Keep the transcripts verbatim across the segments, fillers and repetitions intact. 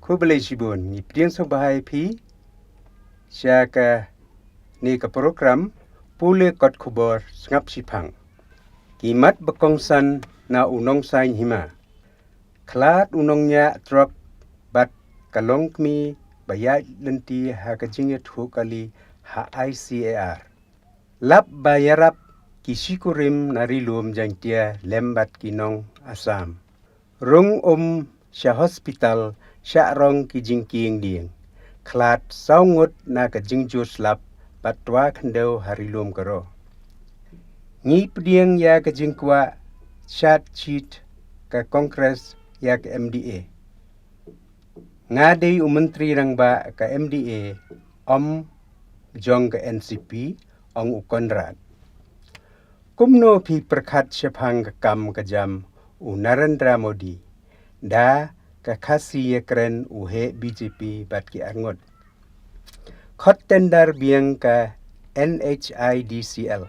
Khublei shibun, ngi pdiang sngewbha ïa phi sha kane ka program Pule Kot Khubor Sngap Shiphang. Ki mat ba kongsan na u nongsaiñ hima. Khlad u nongñiah trok bad ka longkmie ba ïaid lynti ha ka jingïathuh kali ha I C A R. Lap ba ïarap ki shikurim na Ri Lum Jaiñtia lem bad ki nong Assam. Rung um sha hospital shah rong ki jingkieng dieng. Khlad saw ngut na ka jingjur slap bad twa khyndew ha Ri Lum Garo. Ngi pdiang ïa ka jingkwah shad shit ka Congress ïa ka M D A. Nga dei u Myntri Rangbah ka M D A, ym jong ka N C P, ong u Conrad. Kumno phi pyrkhat shaphang ka kam ka jam u Narendra Modi, da ka Khasi ïakren u heh B J P bad ki arngut. Khot tender biang ka N H I D C L.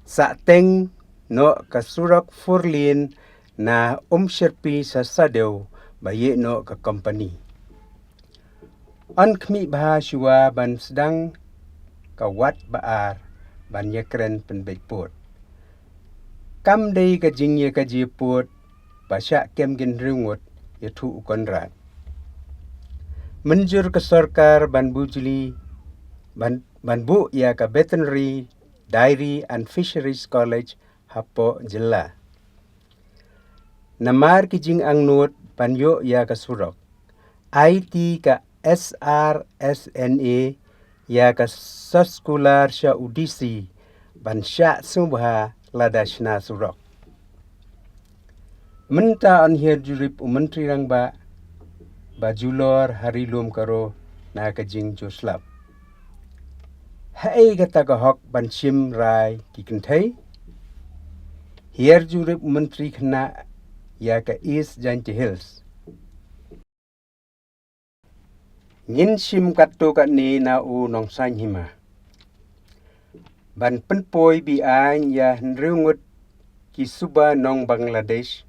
Sah teng noh ka surok four lane na Umshyrpi sha Sadew ba ïeh noh ka company. Yn khmih bha shuwa ban sdang ka wat ba ar ban ïakren pynbeit pud. Kam dei ka jingïakajia pud ba shah kem ki hynriew ngut, ïathuh u Conrad. Mynjur ka sorkar ban bujli ban, ban buh ïa ka Veterinary, Dairy and Fisheries College hapoh jylla. Namar ki jingangnud ban ïoh ïa ka surok, aiti ka S R S N A ïa ka soskular sha u D C ban shah sngewbha lada shna surok. Mynta yn hiar jurip u Myntri Rangbah ba julor ha Ri Lum Garo na ka jingjur slap. Haei kata ka hok ban shim rai ki kynthei? Hiar jurip u Myntri Khynnah ïa ka East Jaintia Hills. Ngin shim katto katne na u nongsaiñ hima. Ban pynpoi be-aiñ ïa hynriew ngut ki suba nong Bangladesh,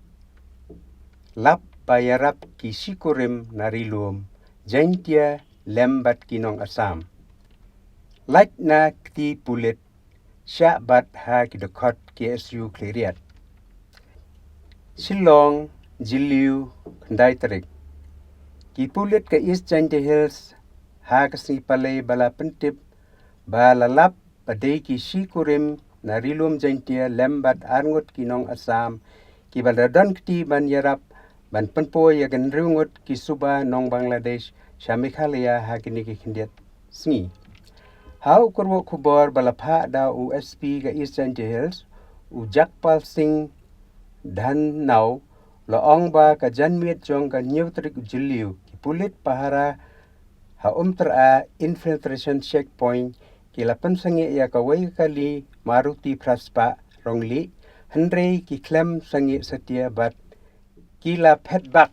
lap ba ïarap ki shikurim na Ri Lum Jaiñtia lem bad ki nong Assam. Lait na kti pulit shah bat ha ki dkhot K S U Khliehriat. Shillong, Jylliew, khyndai tarik. Ki pulit ka East Jaintia Hills ha ka sngi Palei ba la pyntip ba la lap ba dei ki shikurim na Ri Lum Jaiñtia lem bad arngut ki nong Assam kiba la don kti ban ïarap ban pynpoi ïa ki hynriew ngut ki suba nong Bangladesh sha Meghalaya ha kine ki khyndiat sngi. Ha u kyrwoh khubor ba la phah da u S P ka East Jaintia Hills, u Jagpal Singh Dhanoa, la ong ba ka janmiet jong ka hynñiew tarik u Jylliew, ki pulit pahara ha Umtyra Infiltration Checkpoint ki la pynsangeh ïa kawei ka kali Maruti phra spah rong lieh, hynrei ki khlem sangeh satia bad ki la phet bak.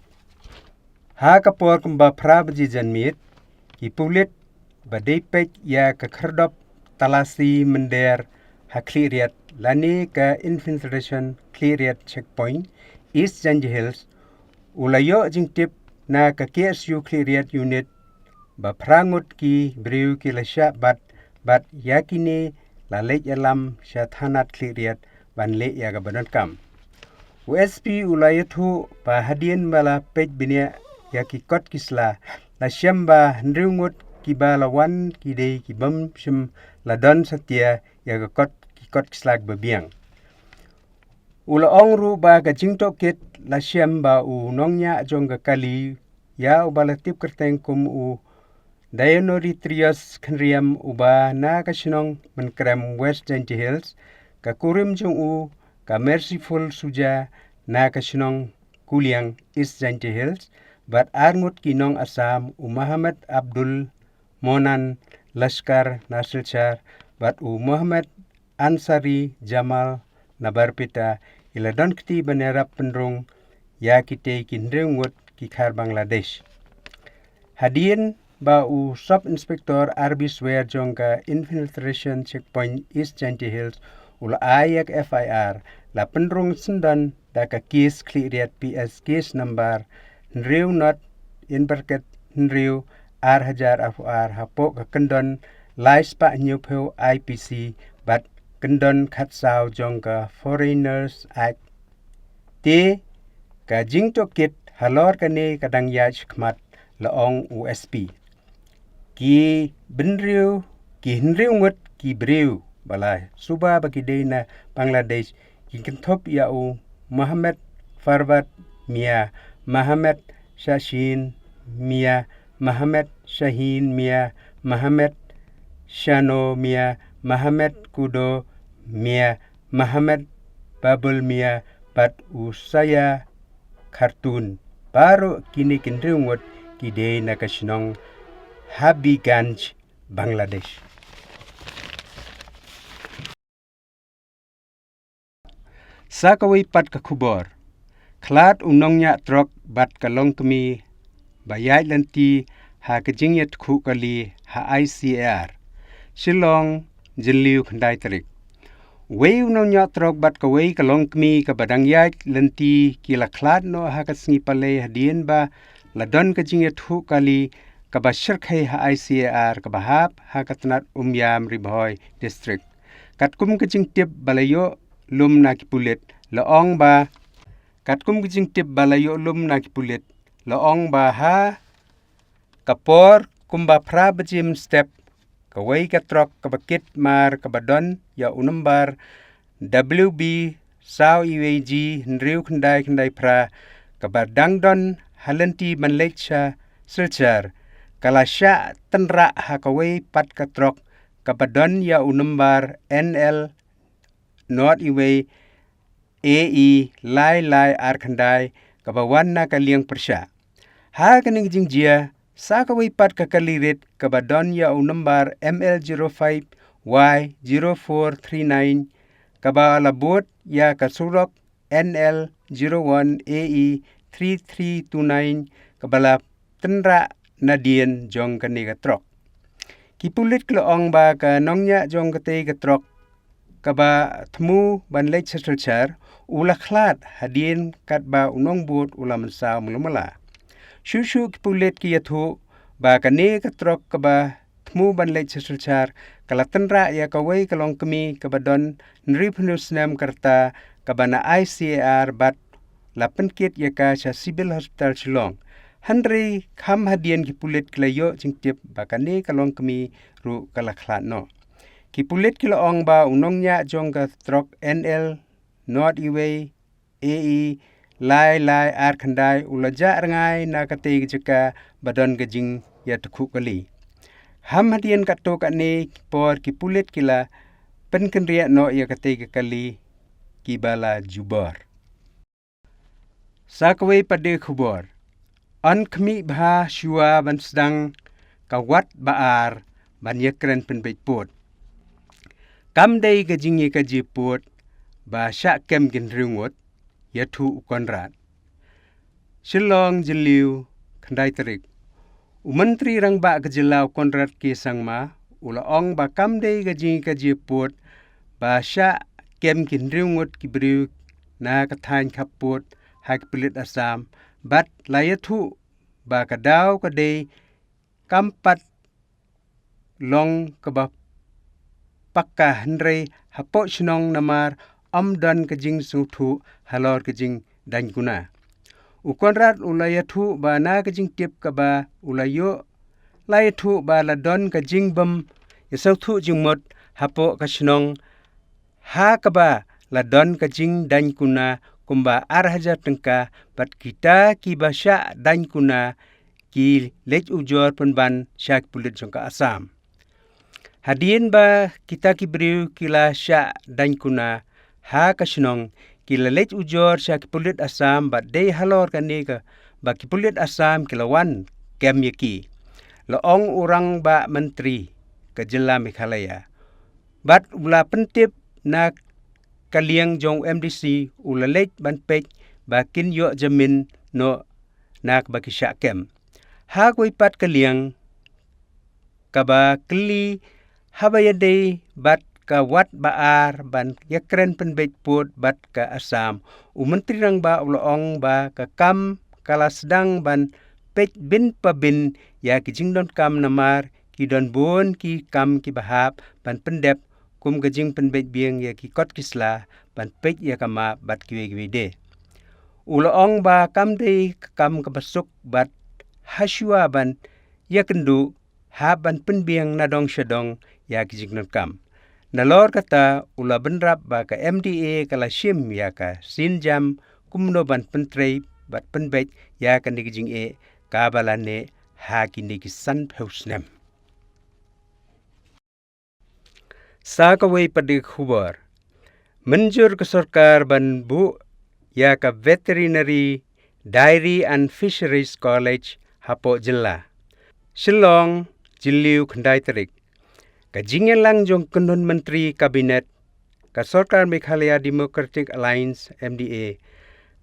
Ha ka por kumba phra baje janmiet, ki pulit ba dei peit ïa ka khyrdop talasi mynder ha Khliehriat lane ka Infiltration Khliehriat Checkpoint, East Jaintia Hills, u la ïoh jingtip na ka K S U Khliehriat Unit ba phra ngut ki briew ki la shah bat, bat ïa kine la leit ïalam sha thanat Khliehriat ban leh ïa kaba donkam. U S P u la ïathuh ba hadien ba la peit bniah ïa ki kot ki sla, la shem ba hynriew ngut kiba la wan ki dei ki bym shym la don satia ïa ka kot, ki kot ki sla ba biang. U la ong ruh ba ka jingtohkit la shem ba u nongñiah jong ka kali, ïa uba la tip kyrteng kum u Dionoritrius Khynriam, uba na ka shnong Mynkrem, West Jaintia Hills, ka kurim jong u ka Merciful Suja na ka shnong Kuliang, East Jaintia Hills, bad arngut ki nong Assam, u Mohammed Abdul Monan Lashkar na Silchar bad u Mohammed Ansari Jamal na Barpeta, ki la don kti ban ïarap pynrung ïa kitei ki hynriew ngut ki khar Bangladesh. Hadien ba u Sub Inspector R B Swer jong ka Infiltration Checkpoint East Jaintia Hills u la ai ïa ka F I R, la pynrung syndon da ka case Khliehriat P S case number hynriew not in bracket hynriew, ar hajar arphew ar, hapoh ka kyndon lai spah hynñiewphew I P C bad kyndon khatsaw jong ka Foreigners Act. Te ka jingtohkit halor kane ka dang ïaid shakhmat, la ong u S P. Ki bynriew, ki hynriew ngut ki briew ba la suba ba ki dei na Bangladesh, ki kynthup ïa u Mohammed Farwat Mia, Mohammed Shashin Mia, Mohammed Shahin Mia, Mohammed Shano Mia, Mohammed Kudo Mia, Mohammed Babul Mia bad u Saya Khartun. Baroh kine ki hynriew ngut ki dei na ka shnong Habiganj, Bangladesh. Sa kawei pat ka khubor. Khlad u nongñiah trok bad ka longkmie ba ïaid lynti ha ka jingïatkhuh kali ha I C A R, Shillong, Jylliew khyndai tarik. Uwei u nongñiah trok bad kawei ka longkmie kaba dang ïaid lynti ki la khlad noh ha ka sngi Palei hadien ba la don ka jingïatkhuh kali kaba shyrkhei ha I C A R kaba hap ha ka tnat Umiam, Ri Bhoi District. Katkum ka jingtip ba la ïoh lum na ki pulit, la ong ba, katkum ka jingtip ba la ïoh lum na ki pulit, la ong ba ha ka por kumba phra baje mynstep, kawei ka trok kaba kit mar kaba don ïa u nombar W B saw uwei G hynriew khyndai khyndai phra, kaba dang don ha lynti ban leit sha Silchar, ka la shah tynrah ha kawei pat ka trok kaba don ïa u nombar N L not uwei A E lai lai ar khyndai, kaba wan na ka liang pyrshah. Ha kane ka jingjia, sa kawei pat ka kali rit kaba don ïa u nombar M L zero five Y zero four three nine, kaba la bud ïa ka surok N L zero one A E three three two nine, kaba la tynrah nadien jong kane ka trok. Ki pulit ki la ong ba ka nongñiah jong katei ka trok kaba thmu ban leit sha Silchar u la khlad hadien katba u nongbud u la mynsaw malu mala. Shuh shuh ki pulit ki ïathuh ba kane ka trok kaba thmu ban leit sha Silchar ka la tynrah ïa kawei ka longkmie kaba don hynriewphew snem ka rta, kaba na I C A R bad la pynkit ïa ka sha Civil Hospital Shillong. Hynrei kham hadien ki pulit ki la ïoh jingtip ba kane ka longkmie ruh ka la khlad noh. Ki pulit ki la ong ba u nongñiah jong ka trok N L not uwei A E lai lai ar khyndai u la jah rngai na katei ka jaka ba don ka jingïatkhuh kali. Kham hadien katto katne por ki pulit ki la pynkynriah noh ïa katei ka kali kiba la jubor. Sa kawei pat de khubor. Yn khmih bha shuwa ban sdang ka wat ba ar ban ïakren pynbeit pud. Kam dei ka jingïakajia pud ba shah kem ki hynriew ngut, ïathuh u Conrad. Shillong, Jylliew, khyndai tarik. U Myntri Rangbah ka jylla u Conrad K Sangma u la ong ba kam dei ka jingïakajia pud ba shah kem ki hynriew ngut ki briew na ka thaiñ khappud ha ki pulit Assam, bad la ïathuh ba ka daw ka dei kam pat long kaba pakka, hynrei hapoh shnong namar ym don ka jingsngewthuh halor ka jingdaiñ kuna. U Conrad u la ïathuh ba na ka jingtip kaba u la ïoh, la ïathuh ba la don ka jingbym ïasngewthuh jingmut hapoh ka shnong, ha kaba la don ka jingdaiñ kuna kumba ar hajar tyngka, bad kita kiba shah daiñ kuna ki leit ujor pynban sha ki pulit jong ka Assam. Hadien ba kita ki briew ki la shah daiñ kuna ha ka shnong, ki la leit ujor sha ki pulit Assam, bad dei halor kane kaba ki pulit Assam ki la wan kem ïa ki, la ong u Rangbah Myntri ka jylla Meghalaya. Bad u la pyntip na ka liang jong u M D C, u la leit ban peit ba kin ïoh jamin noh na kaba ki shah kem. Ha kawei pat ka liang, kaba kylli haba ïadei bad ka wat ba ar ban ïakren pynbeit pud bad ka Assam, u Myntri Rangbah u la ong ba ka kam ka la sdang ban peit bin pa bin ïa ki jingdonkam namar ki don bun ki kam kiba hap ban pyndep, kum ka jingpynbeit biang ïa ki kot ki sla, ban peit ïa ka map bad kiwei kiwei de. U la ong ba kam dei ka kam kaba suk bad ha shuwa ban ïakynduh, hap ban pynbiang na dong sha dong ïa ki jingdonkam. Nalor kata u la bynrap ba ka M D A ka la shim ïa ka sienjam kumno ban pyntrei bad pynbeit ïa kane ka jingeh kaba la neh ha kine ki sanphew snem. Sa kawei pat de ka khubor. Mynjur ka sorkar ban buh ïa ka Veterinary, Dairy and Fisheries College hapoh jylla. Shillong, Jylliew, khyndai tarik. Ka jingïalang jong kynhun myntri kabinet ka sorkar Meghalaya Democratic Alliance, M D A,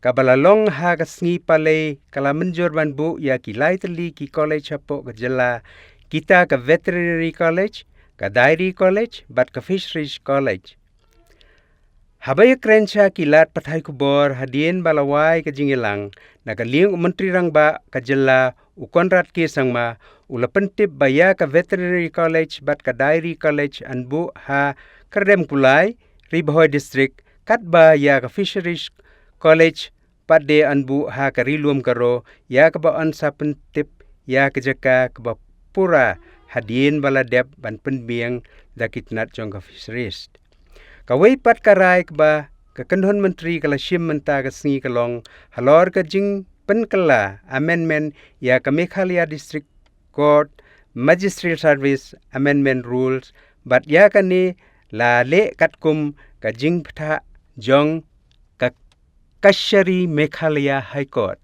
kaba la long ha ka sngi Palei, ka la mynjur ban buh ïa ki lai tylli ki college hapoh ka jylla, kita ka Veterinary College, ka Dairy College bad ka Fisheries College. Haba ïakren sha ki lad pathai khubor hadien ba la wai ka jingïalang, na ka liang u Myntri Rangbah ka jylla u Conrad K Sangma u la pyntip ba ïa ka Veterinary College bad ka Dairy College yn buh ha Kyrdemkulai, Ri Bhoi District, katba ïa ka Fisheries College pat de yn buh ha ka Ri Lum Garo, ïa kaba yn sa pyntip ïa ka jaka kaba pura hadien ba la dep ban pynbiang da ki tnat jong ka Fisheries. Kawei pat ka rai kaba ka kynhun myntri ka la shim mynta ka sngi ka long halor ka jingpynkylla, amendment, ïa ka Meghalaya District Court Magisterial Service Amendment Rules, bad ïa kane la leh katkum ka jingpynthah jong ka Kachari Meghalaya High Court.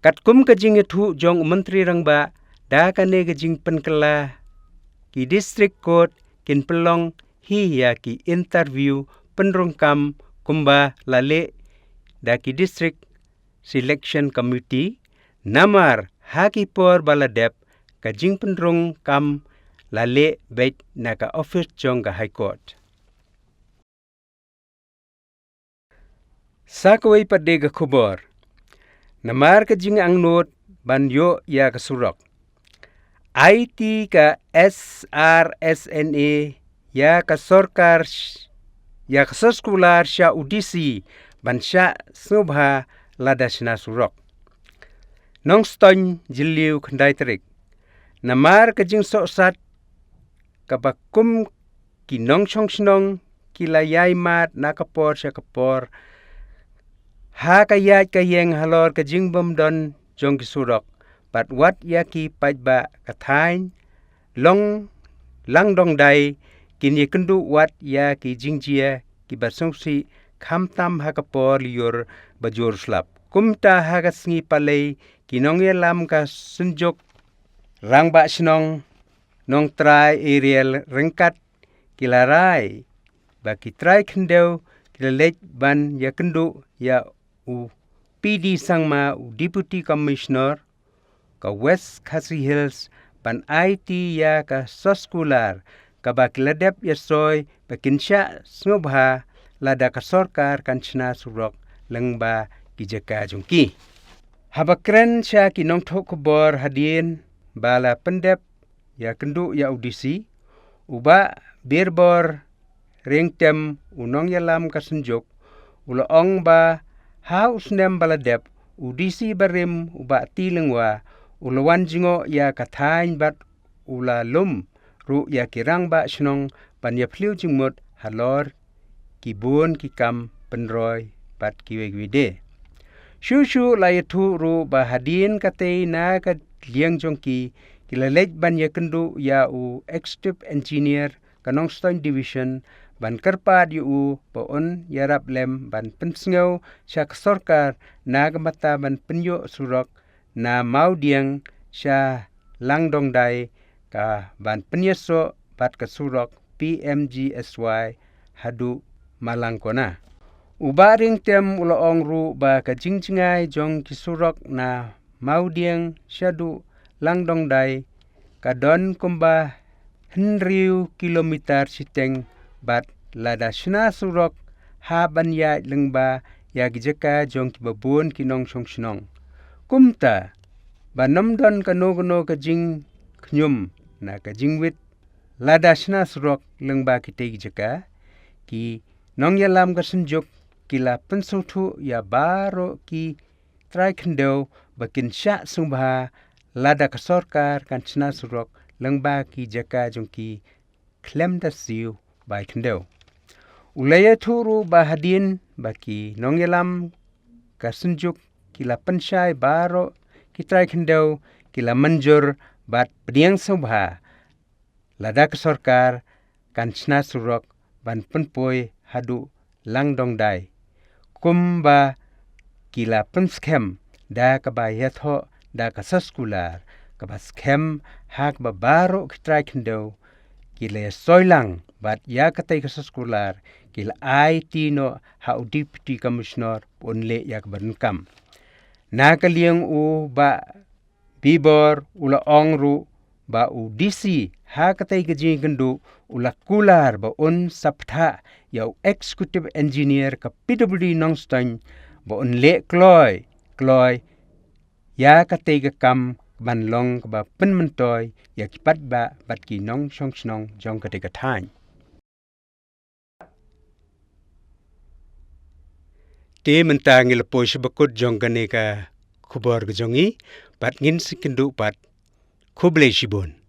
Katkum ka jingïathuh jong u Myntri Rangbah, da kane ka jingpynkylla, ki District Court kin pynlong hi ïa ki interview pynrung kam kumba la leh da ki District Selection Committee, namar ha ki por ba la dep ka jingpynrung kam la leh beit na ka office jong ka High Court. Sa kawei pat de ka khubor. Namar ka jingangnud ban ïoh ïa ka surok, aiti ka S R S N A ïa ka sorkar sh-, ïa ka soskular sha u D C ban shah sngewbha lada shna surok. Nongstoiñ, Jylliew, khyndai tarik. Namar ka jingsohsat kaba kum ki nongshong shnong ki la ïai mad na ka por sha ka por ha ka ïaid ka ïeng halor ka jingbymdon jong ki surok, bad wat ïa ki paidbah ka thaiñ Long Langdongdai kin ïakynduh wat ïa ki jingjia kiba sngewsih, khamtam ha ka por lyiur ba jur slap. Kumta ha ka sngi Palei, ki nongïalam ka Synjuk Rangbah Shnong Nongtrai Area ryngkat ki la rai ba ki trai khyndew ki la leit ban ïakynduh ïa u P D Sangma, u Deputy Commissioner ka West Khasi Hills, ban aiti ïa ka soskular kaba ki la dep ïasoi ba kin shah sngewbha lada ka sorkar kan shna surok lyngba ki jaka jong ki. Haba kren sha ki nongthoh khubor hadien ba la pyndep ïakynduh ïa u D C, u Bah Birbor Ryngtem, u nongïalam ka Synjuk, u la ong ba ha u snem ba la dep, u D C barim, u Bah T Lyngwa, u la wan jngoh ïa ka thaiñ bad u la lum ruh ïa ki rangbah shnong ban ïaphylliew jingmut halor ki bun ki kam pynroi bad kiwei kiwei de. Shuh shuh la ïathuh ruh ba hadien katei na ka liang jong ki, ki la leit ban ïakynduh ïa u Executive Engineer ka Nongstoiñ Division ban kyrpad ïa u ba un ïarap lem ban pynsngew sha ka sorkar na ka bynta ban pynïoh surok na Mawdieng sha Langdongdai, ka ban pynïasoh bad ka surok P M G S Y haduh Malangkona. U Bah Ryngtem u la ong ruh ba ka jingjngai jong ki surok na Mawdieng shaduh Langdongdai ka don kumba hynriew kilometer shiteng bad lada shna surok hap ban ïaid lyngba ïa ki jaka jong kiba bun ki nongshong shnong. Kumta, ba ym don kano kano ka jingkhñium na ka jingwit lada shna surok lyngba kitei ki jaka, ki nongïalam ka Synjuk ki la pynsngewthuh ïa baroh ki trai khyndew ba kin shah sngewbha lada ka sorkar kan shna surok lyngba ki jaka jong ki khlem da siew bai khyndew. U la ïathuh ruh ba hadien ba ki nongïalam ka Synjuk ki la pynshai baroh ki trai khyndew ki la mynjur bad pdiang sngewbha lada ka sorkar kan shna surok ban pynpoi haduh Langdongdai, kumba ki la pynskhem da kaba ïathoh da ka soskular kaba skhem ha kaba baroh ki trai khyndew ki la ïasoi lang bad ïa katei ka soskular ki la aiti noh ha u Deputy Commissioner ba un leh ïa kaba donkam. Na ka liang u Bah Bibor u la ong ruh ba u D C ha katei ka jingïakynduh u la kular ba un sa pynthah ïa u Executive Engineer ka P W D Nongstoiñ ba un leh kloi kloi ïa katei ka kam ban long kaba pynmyntoi ïa ki paidbah bad ki nongshong shnong jong katei ka thaiñ. Te mynta ngi la poi sha ba kut jong kane ka khubor ka jong ngi, bad ngin sa ïakynduh pat. Khublei shibun.